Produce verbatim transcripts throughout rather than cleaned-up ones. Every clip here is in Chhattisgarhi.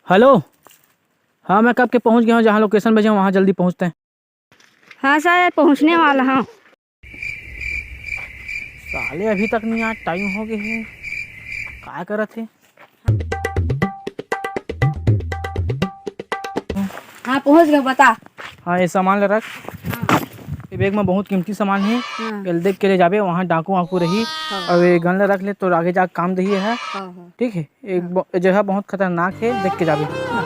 हेलो, हाँ, मैं कब के पहुँच गया हूँ, जहाँ लोकेशन भेजे हूँ, वहाँ जल्दी पहुँचते हैं। हाँ सर, पहुँचने वाला हूँ। साले अभी तक नहीं आए, टाइम हो गए है, का करत है? हाँ, पहुँच गया, बता। हाँ, ये सामान ले रख। हाँ। ये बैग में बहुत कीमती सामान है, हाँ। एला देख के ले जाबे, वहाँ डाकू वाकू रही। हाँ। और ये गन ले रख ले, तो आगे जाके काम दही है। हाँ, हाँ। ठीक है, एक हाँ। ब-, जगह बहुत खतरनाक है, देख के जाबे। हाँ।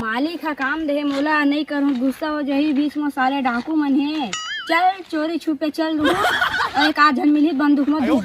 मालिक ह काम देहे मोला, नइ करहूँ, गुस्सा हो जाही, बीच म साले डाकू मन हे। चल चोरी छुपे चल रूँ, अउ एक आध झन मिलही बंदूक म दू।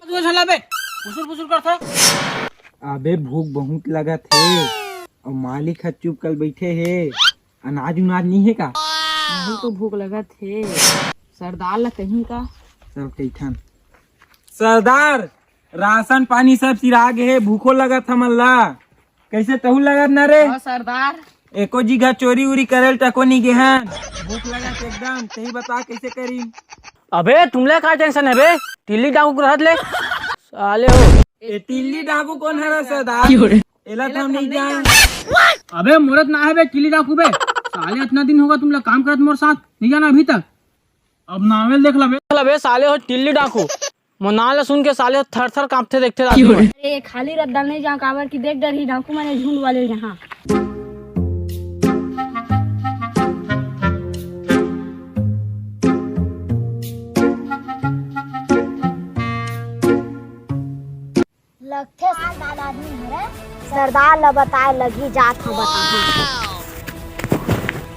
तू झन ला बे, फुसुर फुसुर करथा। अबे भूख बहुत लगत हे, अउ मालिक ह चुप कल बैठे हे, अनाज उनाज नहीं हे का? बहुत तो भूख लगत हे, सरदार ला कहीं का? चल कहिथन। सरदार, राशन पानी सब सिरा गे हे, भूखो लगत हमन ला। कैसे तहू लगत ना रे? हाँ, सरदार। एको जिघा चोरी उरी करे ल टको नी गे हन। भूख लगत एकदम, तही बता कैसे करी? अबे तुमला का टेंशन है बे? टिल्ली डाकू रहत ले। साले हो। ए टिल्ली डाकू कौन हरा सरदार? एला तो हम नहीं जान। अबे मोरत ना है बे टिल्ली डाकू बे। साले इतना दिन होगा तुमला काम करत मोर साथ, नहीं जाना अभी तक। अब नावेल देख लबे। लबे साले हो टिल्ली डाकू। मोर नाव ल सुन के साले थर थर कांपथे देखथे राजू। अरे खाली रद्दा नहीं जाओ काबर कि देख डरही डाकू मने झुंड वाले यहाँ। लगथे सरदार आदमी हरे, सरदार ल बताए लगही जात हो बताहूं।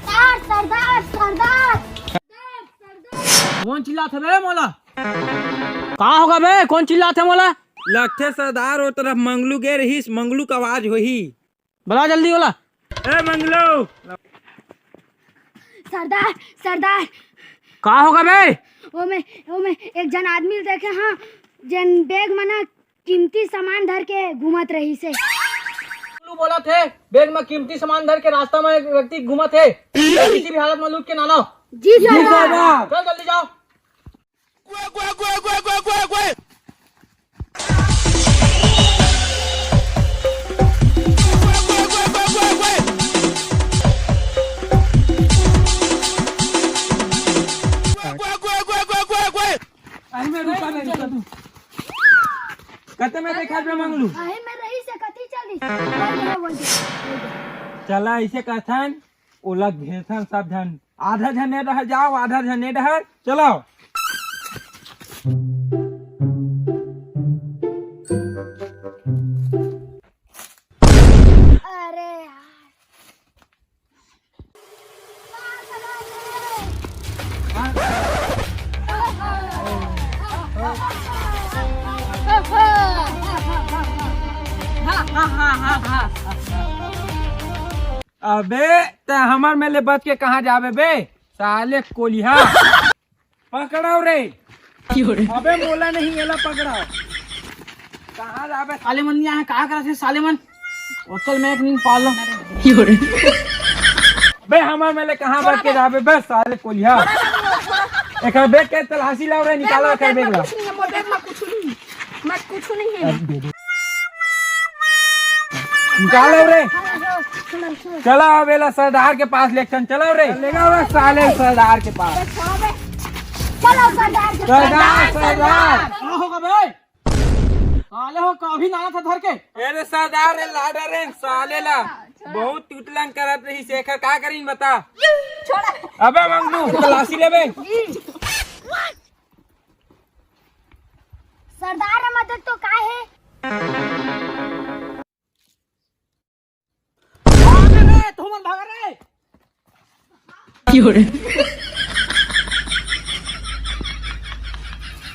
सरदार, सरदार, सरदार। कौन चिल्लात हवे रे मोला? का होगा बे? कौन चिल्लात है मोला? लगथे सरदार, ओ तरफ मंगलू गे रहीस, मंगलू का आवाज होही। बला जल्दी ओला। ए मंगलू। सरदार, सरदार। का होगा बे? ओमे, ओमे एक जन आदमी ल देखे हाँ, जेन बैग म ना कीमती सामान धर के घूमत रहीस हे। तू बोलत हे, बैग में कीमती सामान धर के रास्ता में एक व्यक्ति घूमत हे, किसी भी हालत में लूट के ना लाओ। जी जी सरदार। सरदार। चल जल्दी जाओ। अरे मैं रुका, मैं रुका तू। कते में देखा बे मंगलू? अहे में रही से कती चली। बोल दे, बोल दे, बोल दे। चला ऐसे कथन, ओला घेरथन सब झन। आधा झन ए डहर जाओ, आधा झन ए डहर। चलो। अरे यार। अबे, ते हमर में ले बच के कहाँ जाबे बे, साले कोलिहा। पकड़ाओ रे। अबे मोला नहीं, एला पकड़ाओ। कहाँ जाबे? साले मन नहीं आए, का करत हे साले मन? ओतल मैं एक नींद पाल लो। बे हमर में ले कहाँ बच के जाबे बे साले कोलिहा? एकर बैग के तलाशी लाओ रे, निकालो एकर बैग ला। कुछ नहीं है, मोर बैग में कुछ नहीं है। मैं कुछ नहीं है। निकालो रे। चलो, चलो। चलो, अब एला सरदार के पास लेके चल, चलो रे। ले जाओ रे साले सरदार के पास। चलो सरदार के सरदार, पास। सरदार। का होगा बे? साले हो, कभी ना था धर के। अरे सरदार रे, लाडा रे, साले ला। बहुत टूटलन करत रही शेखर, का करीन बता? छोड़ा। अबे मंगलू, तलाशी लेबे। जी। सरदार रे मदद तो का हे? भाग रे, तुमन भाग रे।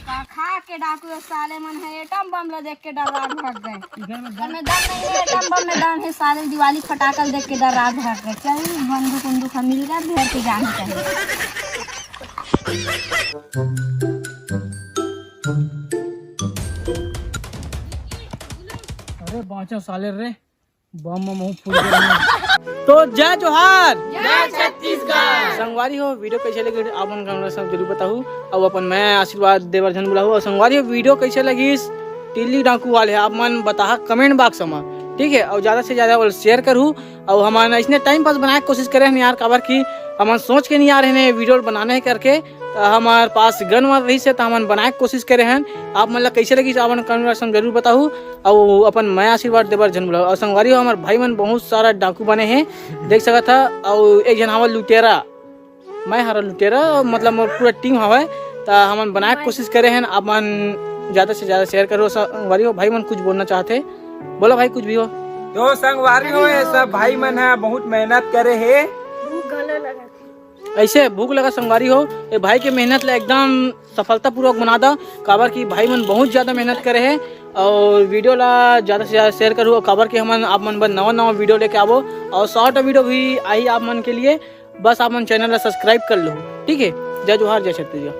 का खा के डाकू, ये साले मन हे एटम बम ला देख के डर्रा भाग गए। घर में दम नहीं है, एटम बम में दम है। साले दिवाली फटाकल देख के डर्रा भाग गए। चल, बंदूक उंदूक हम मिल गए, घर के जाने चाहिए। अरे बाँचा साले रे, बम में मुंह फूट गया। तो जय जोहार, जय छत्तीसगढ़। संगवारी हो, वीडियो कैसे लगे आप मन comment section जरूर बताहू। और अपन मैं आशीर्वाद देवर झन बुलाहू। और संगवारी हो, वीडियो कैसे लगिस टिल्ली डाकू वाले, आप मन बताहा comment box में, ठीक है। और ज्यादा से ज्यादा शेयर करहू। और हमन इसने टाइम पास बनाए के कोशिश करे हन यार, काबर कि हमन सोच के नहीं आ रहे हैं वीडियो बनाने करके। तो हमार पास गन वन रही से तो हमन बनाए के कोशिश करे हन। आप मन ला कैसे लगिस आप मन comment section जरूर बताहू। और अपन मैं आशीर्वाद देवर झन बुलाहू। और संगवारी हो, हमार भाई मन बहुत सारा डाकू बने हैं, देख सकत हा। और एक झन हवा लुटेरा, मैं हरा लुटेरा, मतलब मोर पूरा टीम हवय। त हमन बनाए के कोशिश करे हन, आप मन ज्यादा से ज्यादा शेयर करो। संगवारी हो, भाई मन कुछ बोलना चाहते, बोलो भाई कुछ भी हो। तो संगवारी हो, ये सब भाई मन ह बहुत मेहनत करे हे। भूख घलो लगत। ऐसे भूख लगा संगवारी हो, ये भाई के मेहनत ला एकदम सफलतापूर्वक बना दा, काबर कि भाई मन बहुत ज्यादा मेहनत करे हे। और वीडियो ला ज्यादा से ज्यादा शेयर करू, काबर कि हमन आप मन बर नवा नवा वीडियो लेके आबो। और शॉर्ट वीडियो भी आई आप मन के लिए, बस आप मन चैनल ला सब्सक्राइब कर लो, ठीक है। जय जोहार, जय छत्तीसगढ़।